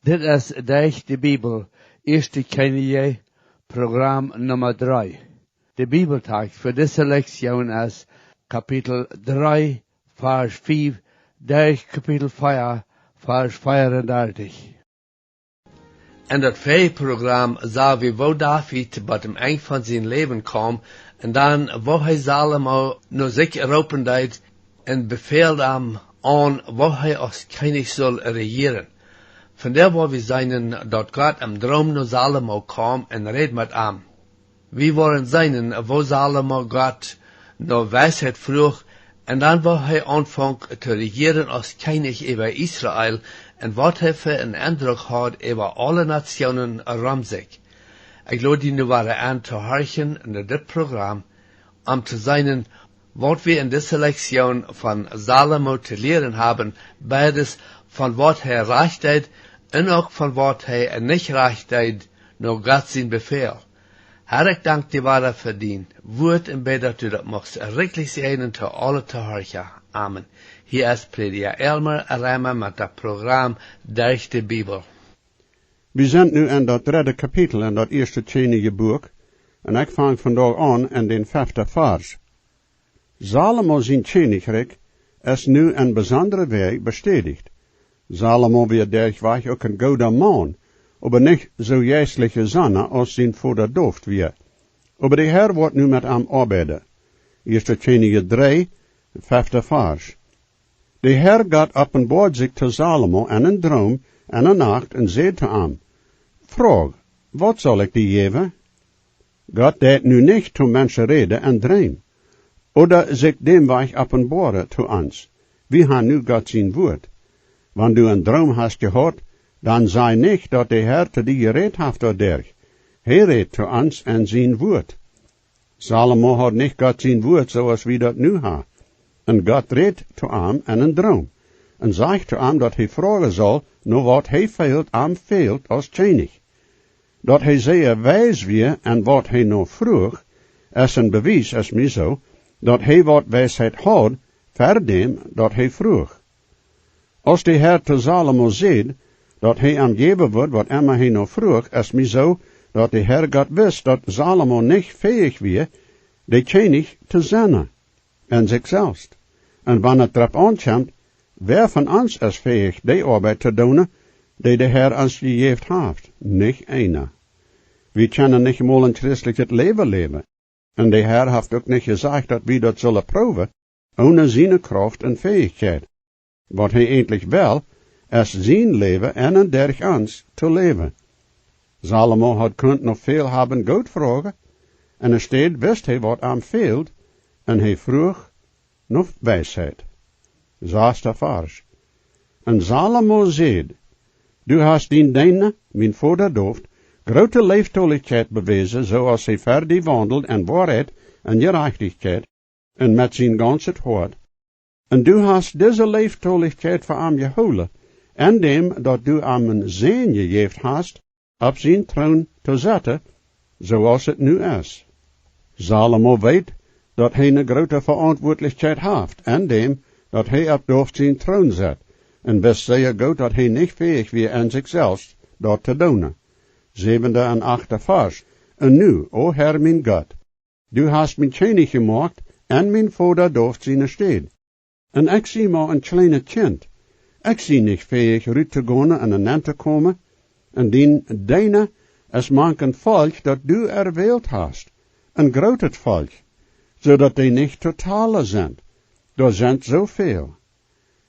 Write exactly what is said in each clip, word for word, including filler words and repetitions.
Dit es Derch de Bibel, Ieeschte Kjennichs, Program Numma dree. De Bibeltext fa dise Lektion es Kapitel dree, Varsch fief, derch Kapitel vea, Varsch veeaundartich. En daut väaje Program sagen wie, woo David bie daut Enj von sien Läwen kjeem, un dan, woo hee Salomo no sikj roopen deed un befäld am aun, woo hee aus Kjennich sull rejieren. Vondoag woa wie seenen, daut Gott em Droom no Salomo kjeem un räd met am. Wie woaren seenen, woo Salomo Gott no Weisheit fruach, un dan woo hee aunfunk to rejieren aus Kjennich äwa Israel, un waut hee fa eenen Endruck haud äwa aule Nationen rom sikj. Ekj lod die nu wada en to horchen no dit Program, om to seenen, waut wie en dise Lektion von Salomo to lieren haben, beides von waut hee rajcht deed un uk von waut hee nich rajcht deed, no Gott sien Befäl. Herr, ekj dank die wada fa dien Wuat un bäd, daut du daut muchst rikjlich säajnen to aule Tohorcha. Amen. Hia es Prädja Elmer Reimer met daut Program Derch de Bibel. Wie sent nu en daut dredde Kapitel en daut Ieeschte Kjennichs Buak, un ekj fang vondoag aun en dän feften Varsch. Salomo sien Kjennichrikj es nu en besondre Wäaj bestädicht. Salomo wia derchwajch uk een gooda Maun, oba nich soo jeistlich jesonnen aus sien Voda David wia. Oba de Herr woat nu met am oabeiden. Ieeschte Kjennichs dree, feften Varsch. De Herr Gott openboad sikj to Salomo en een Droom en de Nacht un säd to am: Froag, waut saul ekj die jäwen? Gott deit nu nich to Menschen räden en Dreem, ooda sikj dän Wajch openboaren to ons. Wie haben nu Gott sien Wuat. Wan du een Droom hast jehaut, dan saj nich, daut de Herr to die jerät haft doaderch. Hee rät to ons en sien Wuat. Salomo haud nich Gott sien Wuat, soo aus wie daut nu haben. Un Gott rät to am en een Droom un sajcht to am, daut hee froagen saul, no waut hee fält, am fält aus Kjennich. Daut hee sea weis wia en waut hee no fruach, es een Bewies, es mie soo, daut hee waut Weisheit haud, ver däm daut hee fruach. Aus de Herr to Salomo säd, daut hee am jäwen wudd, waut emma hee no fruach, es mie soo, daut de Herr Gott wist, daut Salomo nich fäich wia, de Kjennich to sennen en sikj selfst. Un wan et doaropp aunkjemt, wäa von ons es fäich, dee Oabeit to doonen, dee de Herr ons jejäft haft? Nich eena. Wie kjennen nich mol een christlichet Läwen läwen. Un de Herr haft uk nich jesajcht, daut wie daut sullen proowen, onen siene Krauft un Fäichkjeit. Waut hee eejentlich well, es sien Läwen en un derch ons to läwen. Salomo haud kunt noch väl haben Goot froagen, un enne Städ wist hee, waut am fält, un hee fruach no Weisheit. Sasta Varsch. Un Salomo säd: Du hast dien Deena, mien Voda David, groote Leeftolichkjeit bewäsen, soo aus hee ver die waundelt en Woarheit un Jerajchtichkjeit, un met sien gaunzet Hoat. Un du hast dise Leeftolichkjeit fa am jehoolen, en däm daut du am een Sän jejäft hast, opp sien Troon to setten, soo aus et nu es. Salomo weet, daut hee eene groote Veauntwuatlichkjeit haft, en däm daut hee opp David sien Troon sett, un wist sea goot, daut hee nich fäich wia en sikj selfst daut to doonen. Säwenda un achte Varsch. Un nu, o Herr mien Gott, du hast mie Kjennich jemoakt en mien Voda David siene Städ. Un ekj sie mau een kjlienet Kjint. Ekj sie nich fäich rut to gonen un nenn to komen. Un dien Deena es mank een Volkj, daut du erwält hast, een grootet Volkj, soo daut dee nich to talen sent. Doa sent soo väl.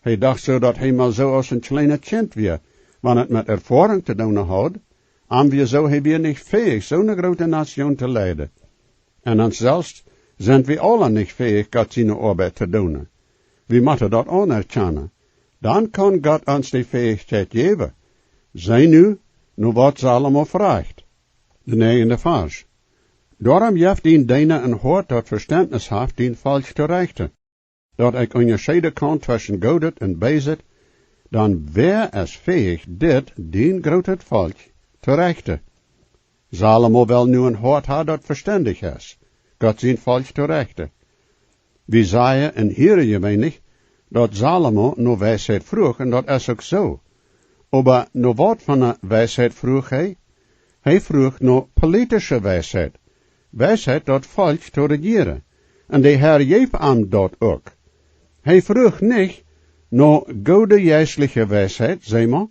Hee docht soo, daut hee mau soo aus een kjlienet Kjint wia, wan et met Erfoarunk to doonen haud. Am wia soo, hee wia nich fäich, soo eene groote Natsjoon to leiden. En ons selfst sent wie aula nich fäich, Gott siene Oabeit to doonen. Wie motten daut aunerkjanen. Dan kaun Gott ons de Fäichkjeit jäwen. See nu, no waut Salomo frajcht. De näajende Varsch. Doarom jeff dien Deena een Hoat, daut Vestentnis haft, dien Volkj to rechten, daut ekj unjascheeden kaun tweschen Goodet un Beeset, dan wäa es fäich, dit, dien grootet Volkj, to rechten? Salomo well nu een Hoat haben, daut vestendich es, Gott sien Volkj to rechten. Wie sajen un hieren jeweenlich, daut Salomo no Weisheit fruach, un daut es uk soo. Oba no waut von ne Weisheit fruach hee? Hee fruach no politische Weisheit, Weisheit daut Volkj to rejieren. Un de Herr jeef am daut uk. Hee fruach nich no goode jeistliche Weisheit, saj mau,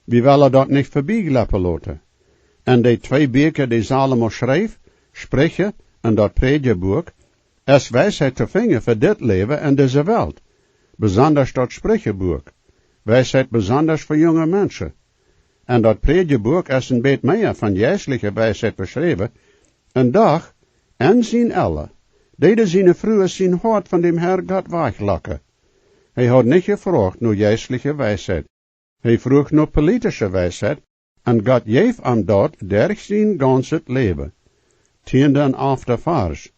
wie wellen daut nich vebie jleppen loten. En de twee Bieekja, dee Salomo schreef, Spricha un daut Prädjabuak, es Weisheit to finjen fa dit Läwen en dise Welt, besondasch daut Sprichabuak, Weisheit besondasch fa junge Menschen. En daut Prädjabuak es een bät mea von jeistliche Weisheit beschräwen, un doch, en sien Ella, deeden siene Frues sien Hoat von däm Herr Gott wajchlocken. Hee haud nich jefroacht no jeistliche Weisheit. Hee fruach no politische Weisheit, un Gott jeef am daut derch sien gaunzet Läwen. Tieenda un alfta Varsch.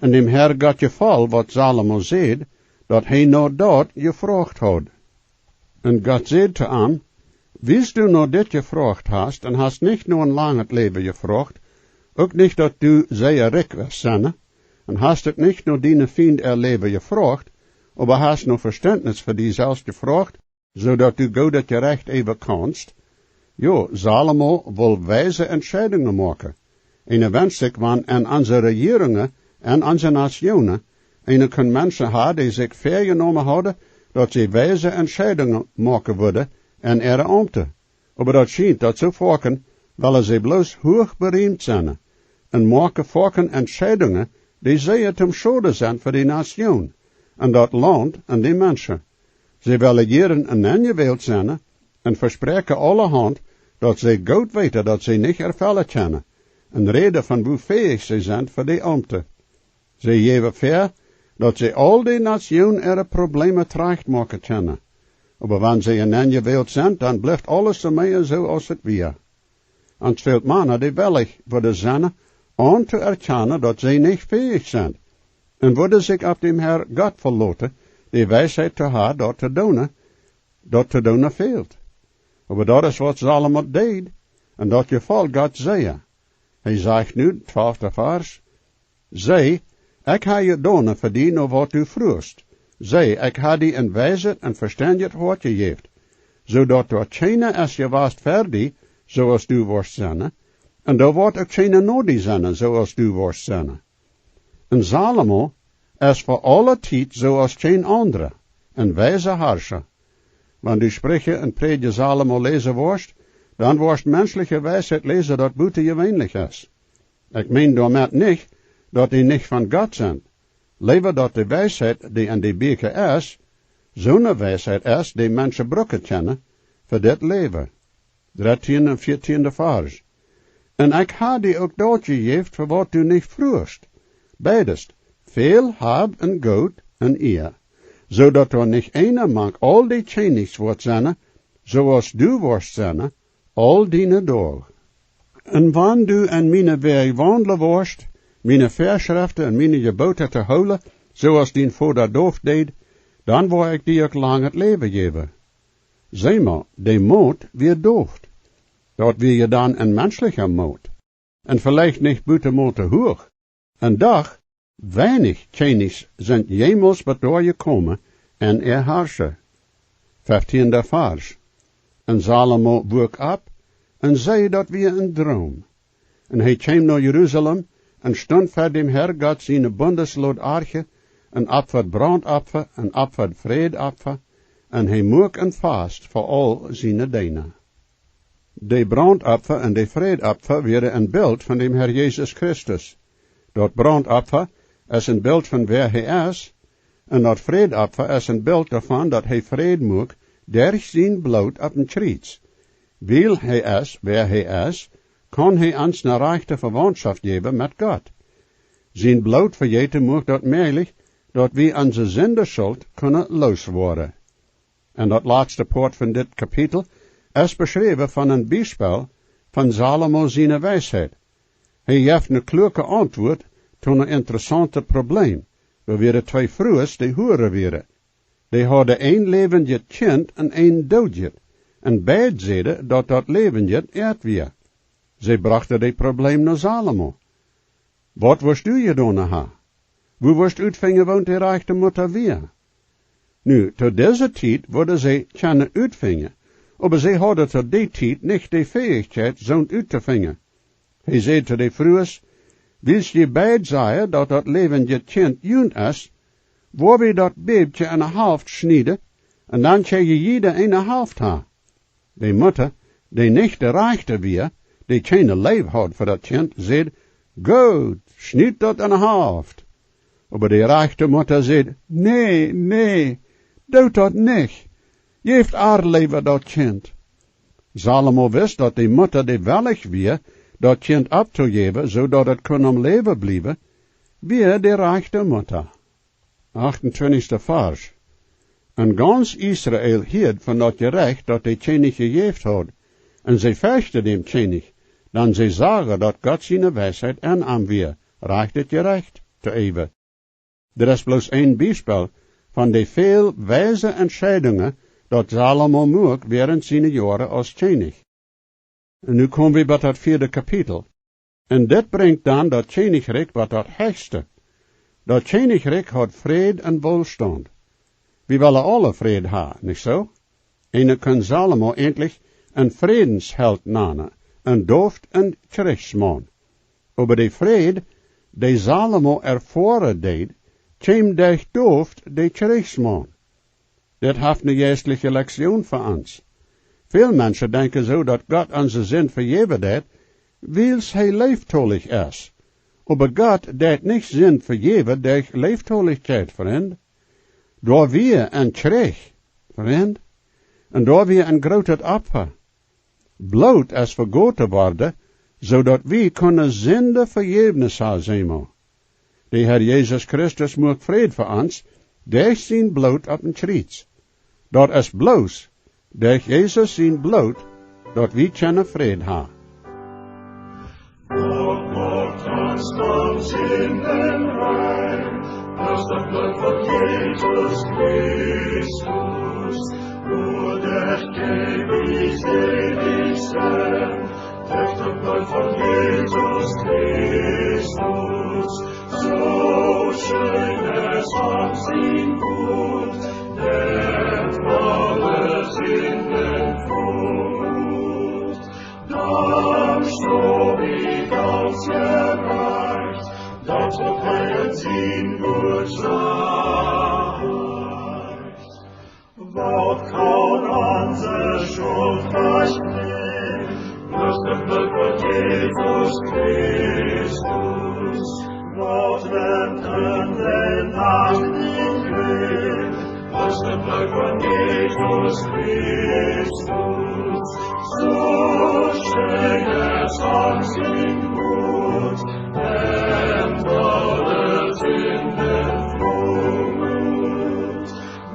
Un däm Herr Gott jefoll, waut Salomo säd, daut hee no daut jefroacht haud. Un Gott säd to am: Wiels du no dit jefroacht hast, un hast nich no een langet Läwen jefroacht, uk nich, daut du sea rikj wurscht sennen, un hast uk nich no diene Fiend äa Läwen jefroacht, oba hast no Vestentnis fa die selfst jefroacht, soo daut du goodet Jerecht äwen kaunst. Jo, Salomo wull weise Entscheidungen moaken. Eena wenscht sikj, wan en onse Rejierungen, en onse Nationen, eena kunn Menschen haben, dee sikj väajenomen hauden, daut see weise Entscheidungen moaken wudden en äare Aumten. Oba daut schient, daut soo foaken wellen see bloos huach beriemt sennen un moaken foaken Entscheidungen, dee sea tom Schoden sent fa de Nazion un daut Launt un de Menschen. See wellen jieren enenjewält sennen un vespräakjen aulahaunt, daut see goot weeten, daut see nich erfellen kjennen, un räden von woo fäich see sent fa de Aumten. See jäwen väa, daut see aul de Nazion äare Probleemen trajcht moaken kjennen. Oba wan see enenjewält sent, dan blift aules soo mea soo aus et wia. Ons fält Mana, dee wellich wudden sennen, auntoerkjanen, daut see nich fäich sent, un wudden sikj opp däm Herr Gott veloten, de Weisheit to haben, daut to doonen, daut to doonen fält. Oba daut es, waut Salomo deed, un daut jefoll Gott sea. Hee sajcht nu, twalfta Varsch: See, ekj hab jedonen fa die no waut du fruachst. See, ekj hab die een weiset un vestendjet Hoat jejäft, soo daut doa kjeena es jewast ver die, soo aus du woascht sennen, un doa woat uk kjeena no die sennen, soo aus du woascht sennen. Un Salomo es fa aule Tiet soo aus kjeen aundra, een weisa Harscha. Wan du Spricha un Prädja Salomo läsen woascht, dan woascht menschliche Weisheit läsen, daut butajeweenlich es. Ekj meen doamet nich, daut dee nich von Gott sent. Leewa daut de Weisheit, dee en de Bieekja es, soone Weisheit es, dee Menschen brucken kjennen fa dit Läwen. Dartieenda un vieetieenda Varsch. Un ekj hab die uk daut jejäft, fa waut du nich fruachst. Beides, väl Hab un Goot un Iea, soo daut doa nich eena mank aul dee Kjennichs woat sennen, soo aus du woascht sennen, aul diene Doag. Un wan du en miene Wäaj waundlen woascht, miene Väaschreften un miene Jeboten to hoolen, soo aus dien Voda David deed, dan woa ekj die uk langet Läwen jäwen. See mau, de Moot wia David. Daut wia je dan een menschlicha Moot. Un veleicht nich butemote huach. Un doch, weinich Kjennichs sent jemols bat doa jekomen en äa Harscha. Fieftieenda Varsch. Un Salomo wuak opp un säd, daut wia een Droom. Un hee kjeem no Jerusalem un stunt ver däm Herr Gott siene Bundeslod Arche un opfad Brauntopfa un opfad Frädopfa, un hee muak een Fast fa aul siene Deena. De Brauntopfa un de Frädopfa wieren een Bilt von däm Herr Jesus Christus. Daut Brauntopfa es een Bilt von wäa hee es, un daut Frädopfa es een Bilt doavon, daut hee Fräd muak derch sien Bloot opp een Kjriez. Wiel hee es wäa hee es, kaun hee ons ne rajchte Vewauntschoft jäwen met Gott. Sien Bloot vejeeten muak daut mäajlich, daut wie onse Sindenschult kunnen loos woaren. Un daut latste Poat von dit Kapitel es beschräwen von een Biespel von Salomo siene Weisheit. Hee jeft ne kluake Auntwuat to een interessauntet Probleem. Doa wieren twee Frues, dee Huaren wieren. Dee hauden een läwendjet Kjint un een doodjet. Un beid säden, daut daut läwendje äa wia. See brochten daut Probleem no Salomo. Waut wurscht du jedonen haben? Woo wurscht utfinjen, waut de rajchte Mutta wia? Nu, to dise Tiet wudden see kjennen utfinjen, Oba see hauden to dee Tiet nich de Fäichkjeit, soont uttofinjen. Hee säd to de Frues: "Wiels jie beid sajen, daut daut läwendje Kjint junt es, woa wie daut Bäbkje enne Halft schnieden, un dan kjenn jie jieda eene Halft haben." De Mutta, dee nich de rajchte wia, dee kjeene Leew haud fa daut Kjint, säd: "Goot, schniet daut enne Halft." Oba de rajchte Mutta säd: "Nä, nä, doot daut nich. Jäft ar leewa daut Kjint." Salomo wist, daut de Mutta, dee wellich wia, daut Kjint opptojäwen, soo daut et kunn aum Läwen bliewen, wia de rajchte Mutta. Achtuntwintichste Varsch. Un gaunz Israel hieed von daut Jerecht, daut de Kjennich jejäft haud, un see ferchten dän Kjennich, dan see sagen, daut Gott siene Weisheit en am wia, rajchtet Jerecht to jäwen. Dit es bloos een Biespel von de väl weise Entscheidungen, daut Salomo muak wäarent siene Joaren aus Kjennich. Un nu kom wie bie daut vieede Kapitel. Un dit brinjt dan daut Kjennichrikj bie daut hechste. Daut Kjennichrikj haud Fräd un Woolstaunt. Wie wellen aule Fräd haben, nich soo? Eena kunn Salomo eentlich een Frädensheld nanen, un David een Kjrichsmaun. Oba de Fräd, dee Salomo erfoaren deed, kjeem derch David, dän Kjrichsmaun. Dit haft eene jeistliche Lektion fa ons. Väl Menschen denkjen soo, daut Gott onse Sind vejäwen deit, wiels hee leeftolich es. Oba Gott deit nich Sind vejäwen derch Leeftolichkjeit, Frind. Doa wia een Kjrich, Frind. Un doa wia een grootet Opfa. Bloot es vegoten worden, soo daut wie kunnen Sindenvejäwnis haben, seenen. De Herr Jesus Christus muak Fräd fa ons derch sien Bloot opp een Kjriez. Daut es bloos derch Jesus sien Bloot, daut wie kjennen Fräd haben. Gott macht ons von Sinden rein, derch daut Bloot von Jesus Christus. Nur derch dän wie selig sent, derch daut Bloot von Jesus Christus. Soo scheen es ons sien Bot, dee aule Sinden vejeft. Dan sto wie gaunz jerajcht, daut wie sien Bot seenen. Waut kaun onse Schult vejäwen? Bloos daut Bloot von Jesus Christus. Waut kjemt en de Nacht nich wada? Bloos daut Bloot von Jesus Christus. Soo scheen es ons sien Bot, dee aule Sinden vejeft.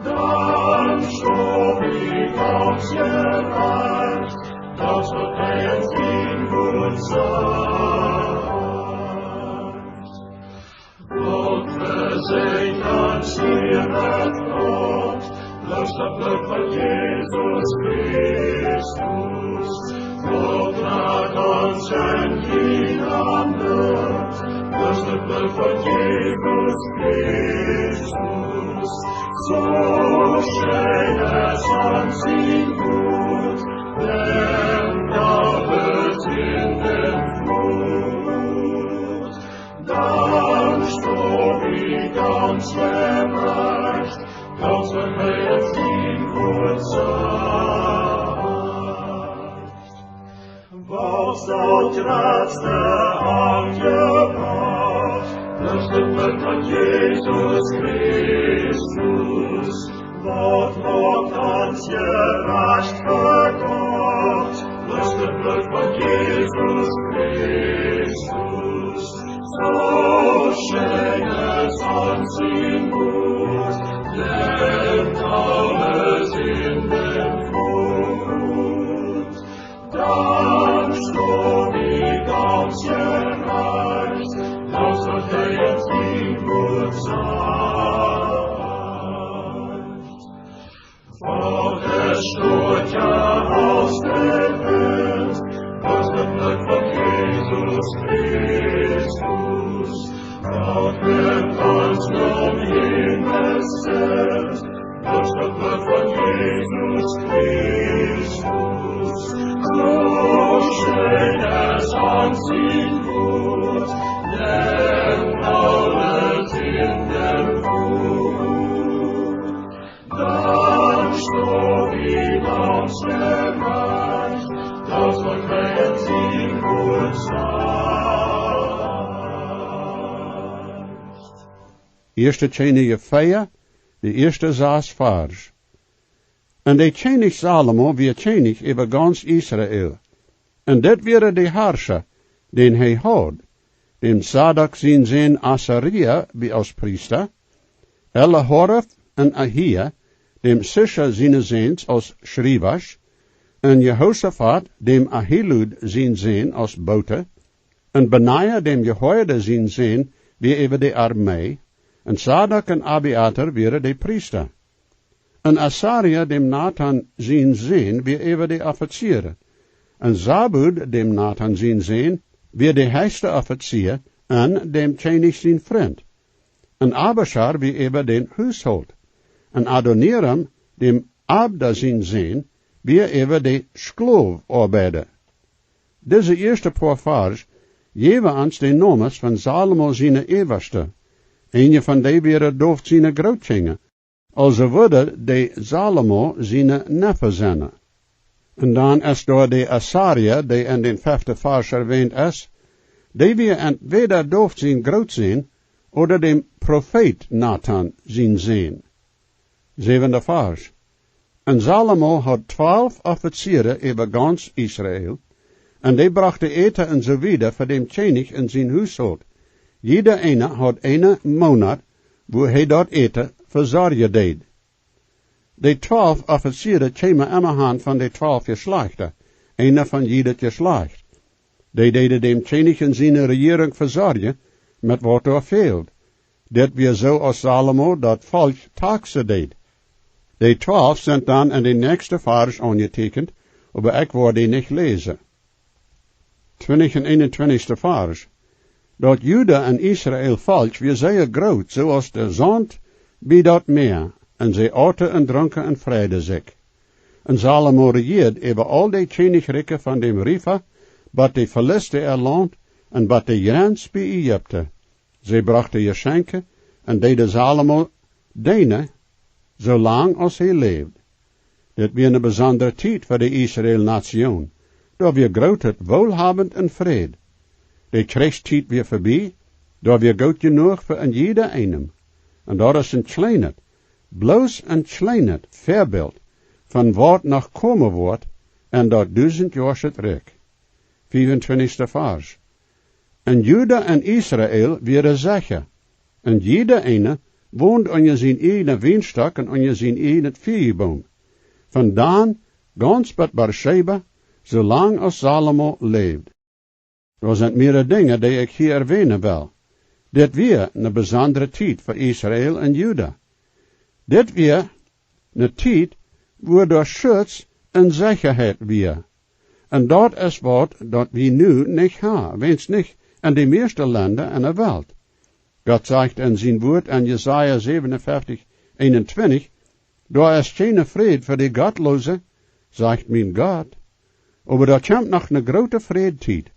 Dan sto wie gaunz jerajcht, daut wie sien Bot seenen. Gott vesecht ons hia met Gott, bloos daut Bloot von Jesus Christus. Gott lat ons kjeen Jnod, bloos daut Bloot von Jesus Christus. Soo scheen es ons sien Bot, dee aule Sinden vejeft. Dan sto wie gaunz jerajcht, daut wie sien Bot seenen. Waut es daut jratste Aunjebott? Daut es daut Bloot von Jesus Christus. Waut moakt ons jerajcht ver Gott? Daut es daut Bloot von Jesus Christus. Soo scheen es ons sien Bot, dee aule Sinden vejeft. Dan sto wie gaunz jerajcht, daut wie sien Bot seenen. Waut es stoakja aus de Welt, daut es daut Bloot von Jesus Christus. Waut brinjt ons nom Himmel, daut es daut Bloot von Jesus Christus. Sien Wuat, nemt aule Sinden wajch. Dan stonen wie gaunz jerajcht, daut wie kjrieen sien Wuat. Ieeschte Kjennichs vea, de ieeschte sas Varsch. Un de Kjennich Salomo wia Kjennich äwa gaunz Israel. Un dit wieren de Harscha, dän hee haud: däm Zadok sien Sän Asaria wia aus Priesta, Elihoref un Ahia, däm Sischa siene Säns, aus Schriewasch, un Jehosafat, däm Ahilud sien Sän, aus Bote, un Benaja, däm Jojada sien Sän, wia äwa de Armee, un Zadok un Abiatar wieren de Priesta. Un Asaria, däm Natan sien Sän, wia äwa de Offizieren. Un Sabud, däm Natan sien Sän, wia de hechste Offizia un däm Kjennich sien Frint. Un Abischar wia äwa dän Hushault. Un Adoniram, däm Abda sien Sän, wia äwa de Sklowoabeida. Dise ieeschte poa Varsch jäwen ons de Nomes von Salomo siene Äwaste. Eenje von dee wieren David siene Grootkjinja, aulsoo wudden dee Salomo siene Neffen sennen. Un dan es doa de Asaria, dee en dän feften Varsch erwänt es. Dee wia entwäda David sien Grootsän ooda däm Profeet Natan sien Sän. Säwenda Varsch. Un Salomo haud twalf Offizieren äwa gaunz Israel, un dee brochten Äten un soo wieda fa däm Kjennich un sien Hushault. Jieda eena haud eenen Moonat, wua hee daut Äten vesorjen deed. De twalf Offizieren kjeemen emma han von de twalf Jeschlajchta, eena von jiedet Jeschlajcht. Dee deeden däm Kjennich un siene Rejierunk vesorjen met waut doa fäld. Dit wia soo, aus Salomo daut Volkj taksen deed. De twalf sent dan en de näakjste Varsch aunjetieekjent, oba ekj woa dee nich läsen. Twintich un eenuntwintichste Varsch. Daut Juda un Israel Volkj wia sea groot, soo aus de Saunt bie daut Mäa, un see auten un drunken un freiden sikj. Un Salomo rejieed äwa aul de Kjennichrikjen von däm Riefa, bat de Filistea äa Launt, un bat de Jrenz bie Ägipten. See brochten Jeschenkje un deeden Salomo deenen, soo lang aus hee läwd. Dit wia eene besondre Tiet fa de Israel Natsjoon. Doa wia grootet Woolhaben un Fräd. De Kjrichstiet wia verbie, doa wia goot jenuach fa een jieda eenem. Un daut es een kjleenet, bloos een kjleenet Väabilt von waut noch komen woat en daut dusentjoaschet Rikj. Fiewuntwintichste Varsch. Un Juda un Israel wieren secha, un jieda eena wond unja sien ieejnen Wienstock un unja sien ieejnen Fiejeboom, von Dan gaunz bat Beerscheba, soo lang aus Salomo läwd. Doa sent mearere Dinja, dee ekj hia erwänen well. Dit wia eene besondre Tiet fa Israel un Juda. Dit wia eene Tiet, wua doa Schutz un Sechaheit wia. Un daut es waut, daut wie nu nich haben, weens nich en de mieeschte Lenda en de Welt. Gott sajcht en sien Wuat en Jesaja säwenuntwintich, eenuntwintich: "Doa es kjeene Fräd fa de Gottloose, sajcht mien Gott." Oba doa kjemt noch eene groote Frädtiet,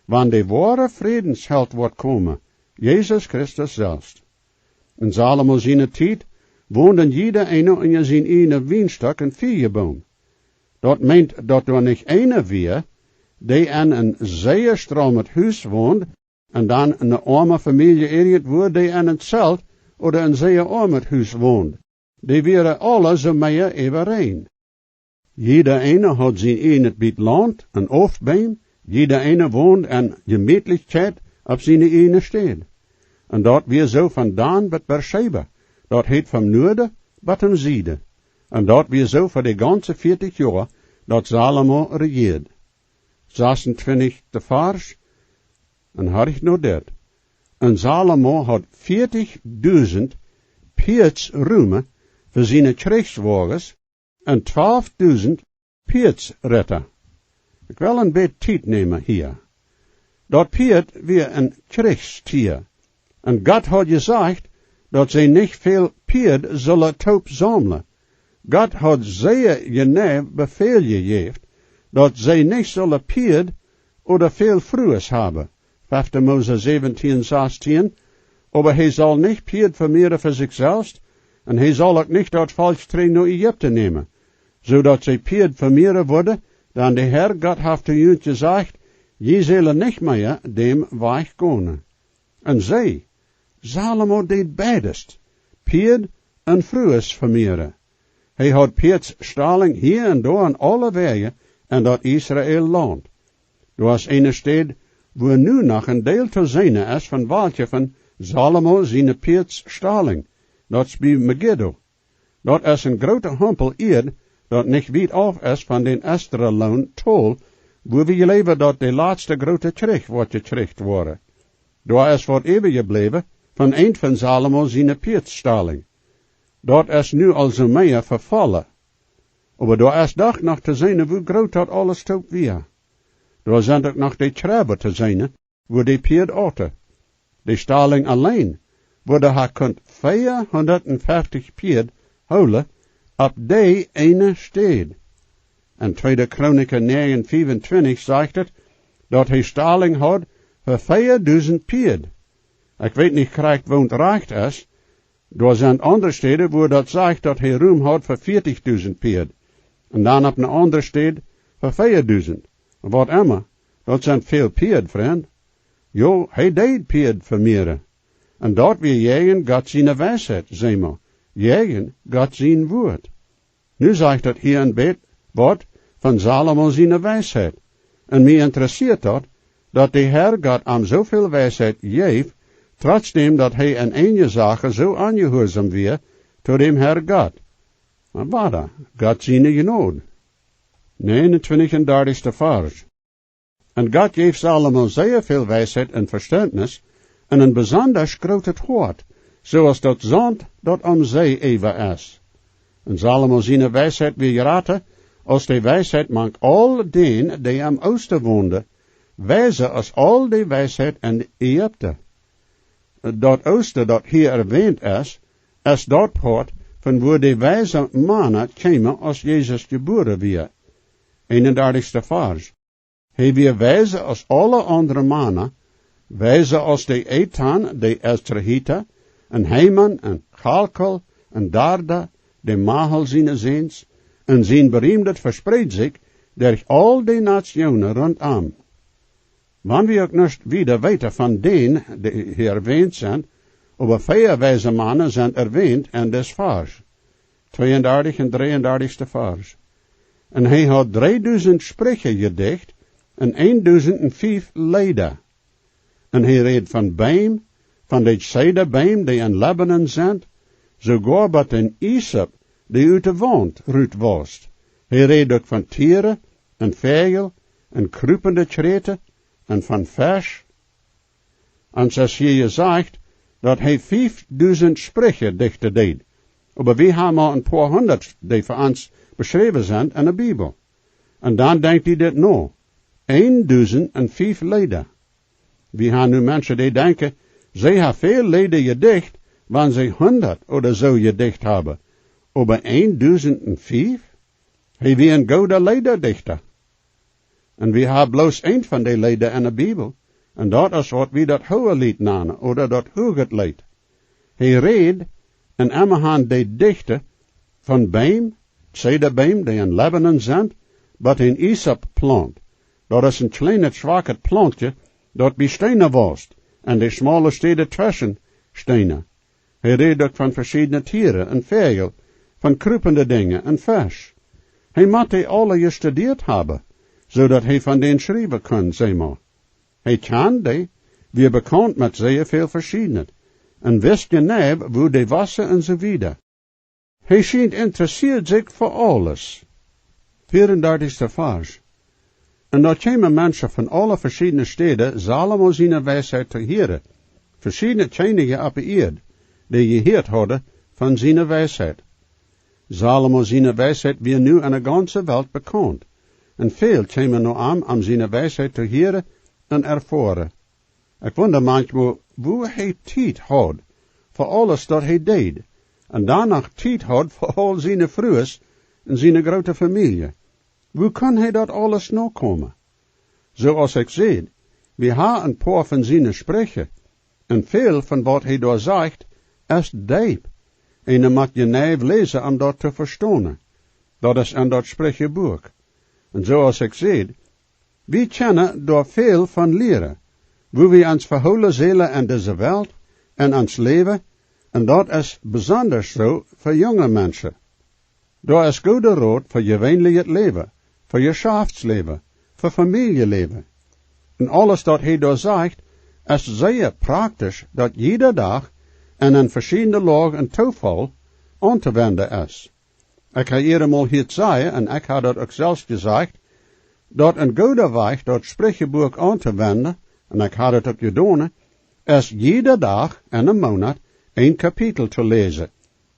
wan de woare Frädensheld woat komen, Jesus Christus selfst. En Salomo siene Tiet wonden jieda eena unja sien ieejnen Wienstock un Fiejeboom. Daut meent, daut doa nich eena wia, dee en een sea stroomet Hus wond, un dan eene oame Famielje irjentwua, dee en een Zelt ooda een sea oamet Hus wond. Dee wieren aule soo mea äwareen. Jieda eena haud sien ieejnet Bät Launt un Oofstbeem, jieda eena wond en Jemietlichkjeit opp siene ieejne Städ. Un daut wia soo von Dan bat Beerscheba, daut heet, von Nuaden bat em Sieden. Un daut wia soo fa de gaunze vieetich Joa, daut Salomo rejieed. Sasuntwintichste Varsch, un horcht no dit. Un Salomo haud vieetichdusent Pieedsrumen fa siene Kjrichswoages un twalfdusent Pieedsritta. Ekj well een bät Tiet nämen hia. Daut Pieed wia een Kjrichstia. Un Gott haud jesajcht, daut see nich väl Pieed sullen toop saumlen. Gott haud see jeneiw Befäl jejäft, daut see nich sullen Pieed ooda väl Frues haben. Fefte Mose säwentieen sastieen. Oba hee saul nich Pieed vemieren fa sikj selfst, un hee saul uk nich daut Volkj trigj no Ägipten nämen, soo daut see Pieed vemieren wudden, dan de Herr Gott haft to junt jesajcht: Jie sellen nich mea dän Wajch gonen. Un see, Salomo deed beides, Pieed un Frues vemieren. Hee haud Pieedsstallinj hia un doa en aule Wäaj en daut Israel Launt. Doa es eene Städ, wua nu noch een Deel to seenen es von welkje von Salomo siene Pieedsstallinj. Daut es bie Megiddo. Daut es een groote Humpel Ieed, daut nich wiet auf es von dän Esdraelon Tol, wua wie jleewen daut de latste groote Kjrich woat jekjricht woaren. Doa es waut äwajebläwen von eent von Salomo siene Pieedsstallinj. Daut es nu aulsoo mea vefollen. Oba doa es doch noch to seenen, woo groot daut aules toop wia. Doa sent uk noch de Kjrebben to seenen, wua de Pieed auten. De Stallinj auleen wudd ha kunt veahundatfeftich Pieed hoolen, opp dee eene Städ. En tweede Chronika näajen fiefuntwintich sajcht et, daut hee Stallinj haud fa veadusent Pieed. Ekj weet nich krakjt, woo daut rajcht es. Doa sent aundre Städen, wua daut sajcht, daut hee Rum haud fa vieetichdusent Pieed. Un dan opp eene aundre Städ fa veadusent. Waut emma, daut sent väl Pieed, Frind. Jo, hee deed Pieed vemieren. Un daut wia jäajen Gott siene Weisheit, see mau, jäajen Gott sien Wuat. Nu sajcht daut hia een bät waut von Salomo siene Weisheit. Un mie interessieet daut, daut de Herr Gott am soo väl Weisheit jeef, trotsdäm daut hee en eenje Sachen soo onjehuarsom wia to däm Herr Gott. Oba wada, Gott siene Jnod. Näajenuntwintich un dartichste Varsch. Un Gott jeef Salomo sea väl Weisheit un Vestentnis un een besondasch grootet Hoat, soo aus daut Saunt, daut aum See äwa es. Un Salomo siene Weisheit wia jrata aus de Weisheit mank aul dän, dee em Oosten wonden, weisa aus aul de Weisheit en Ägipten. Daut Oosten, daut hia erwänt es, es daut Poat, von wua de weise Mana kjeemen, aus Jesus jebuaren wia. Eenundartichste Varsch. Hee wia weisa aus aule aundre Mana, weisa aus de Etan, de Ezrahita, un Heman, un Chalkol, un Darda, de Mahol siene Säns, un sien Beriemdet vespreed sikj derch aul de Natsjoonen runtom. Wan wie uk nich wieda weeten von dän, dee hia erwänt sent, oba vea weise Mana sent erwänt en dis Varsch. Tweeundartich un dreeundartichste Varsch. Un hee haud dreedusent Spricha jedicht un eendusent un fief Leeda. Un hee räd von Beem, von de Zedabeem, dee en Libanon sent, soogoa bat dän Isop, dee ut de Waunt rut waust. Hee räd uk von Tieren un Väajel un krupende Kjräten un von Fesch. Ons es hia jesajcht, daut hee fiefdusent Spricha dichten deed. Oba wie haben mau een poa hundat, dee fa ons beschräwen sent en de Bibel. Un dan denkjt jie dit no. Eendusent un fief Leeda. Wie haben nu Menschen, dee denkjen, see haben väl Leeda jedicht, wan see hundat ooda soo jedicht haben. Oba eendusent un fief? Hee wia een gooda Leedadichta. Un wie haben bloos eent von de Leeda en de Bibel, un daut es waut wie daut Hohelied nanen, ooda daut Hohelied. Hee räd, un emma han dee dichten, von Beem, Zedabeem, dee en Libanon sent, bat een Isopplaunt. Daut es een kjleenet, schwakjet Plauntje, daut bie Steena waust, un de schmaule Städen tweschen Steena. Hee räd uk von veschiedne Tieren un Väajel, von krupende Dinja un Fesch. Hee mott dee aule jestudieet haben, soo daut hee von dän schriewen kunn, see mau. Hee kjand dee, wia bekaunt met sea väl veschiednet, un wist jeneiw, wua dee wossen un soo wieda. Hee schient interessieet sikj fa aules. Veerundartichste Varsch. Un doa kjeemen Menschen von aule veschiedne Städen, Salomo siene Weisheit to hieren. Veschiedne Kjennichs oppe Ieed, dee jehieet hauden von siene Weisheit. Salomo siene Weisheit wia nu en de gaunze Welt bekaunt, un väl kjeemen no am, om siene Weisheit to hieren un erfoaren. Ekj wunda manchmol, woo hee Tiet haud fa aules daut hee deed, un dan noch Tiet haud fa aul siene Frues un siene groote Famielje. Woo kunn hee daut aules nokomen? Soo aus ekj säd, wie haben een poa von siene Spricha, un väl von waut hee doa sajcht, es deep. Eena mott jeneiw läsen, om daut to vestonen. Daut es en daut Sprichabuak. Un soo aus ekj säd, wie kjennen doa väl von lieren, woo wie ons vehoolen sellen en dise Welt un ons Läwen, un daut es besonda soo fa junge Menschen. Doa es gooda Rot fa jeweenlichet Läwen, fa Jeschäftsläwen, fa Famieljeläwen. Un aules daut hee doa sajcht, es sea praktisch, daut jieda Dach en veschiedne Loagen un Toofaul auntowenden es. Ekj hab eenmol hieet sajen, un ekj hab daut uk selfst jesajcht, daut een gooda Wajch daut Sprichabuak auntowenden, un ekj hab daut uk jedonen, es jieda Dach en een Moonat een Kapitel to läsen.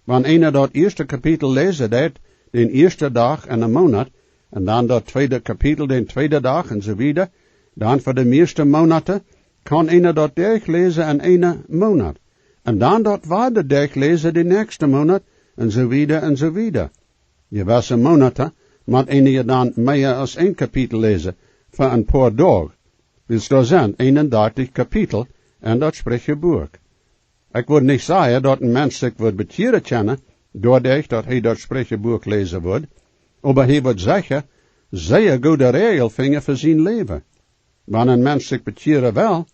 Wan eena daut ieeschte Kapitel läsen deit, dän ieeschten Dach en een Moonat, un dan daut tweede Kapitel dän tweeden Dach un soo wieda, dan fa de mieeschte Moonaten, kaun eena daut derchläsen en eenen Moonat. Un dan daut wada derchläsen dän näakjsten Moonat, un soo wieda un soo wieda. Jewesse Moonaten mott eena dan mea aus een Kapitel läsen, fa een poa Doag. Wiels doa sent eenundartich Kapitel en daut Sprichabuak. Ekj wudd nich sajen, daut een Mensch sikj wudd bekjieren kjennen, doaderch daut hee daut Sprichabuak läsen wudd, oba hee wudd secha sea goode Räajel finjen fa sien Läwen. Wan een Mensch sikj bekjieren well,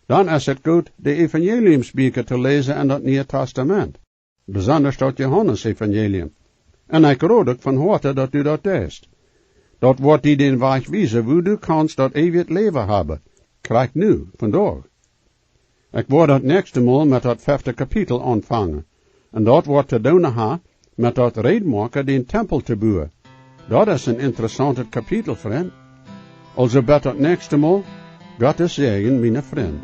dan es et goot, de Evangeliumsbieekja to läsen en daut Niee Tastament, besonda daut Johanes Evangelium. Un ekj rod uk von Hoaten, daut du daut deist. Daut woat die dän Wajch wiesen, woo du kaust daut eewje Läwen haben. Krakjt nu, vondoag. Ekj woa daut näakjste Mol met daut fefte Kapitel aunfangen. Un daut woat to doonen haben met daut reedmoaken, dän Tempel to buen. Daut es een interessauntet Kapitel, Frind. Aulsoo bat daut näakjste Mol, Gott säajen, miene Frind.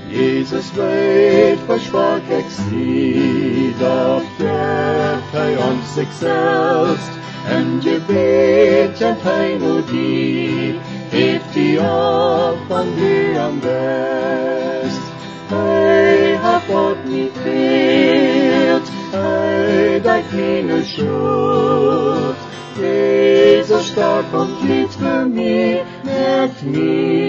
Jesus weet, woo schwak ekj sie, doch jäft hee ons sikj selfst. En Jebäd kjemt hee no die, jäft die opp, wan du am best. Hee haft waut mie fält, hee deit miene Schult. Jesus, stoakj un lied fa mie, moak mie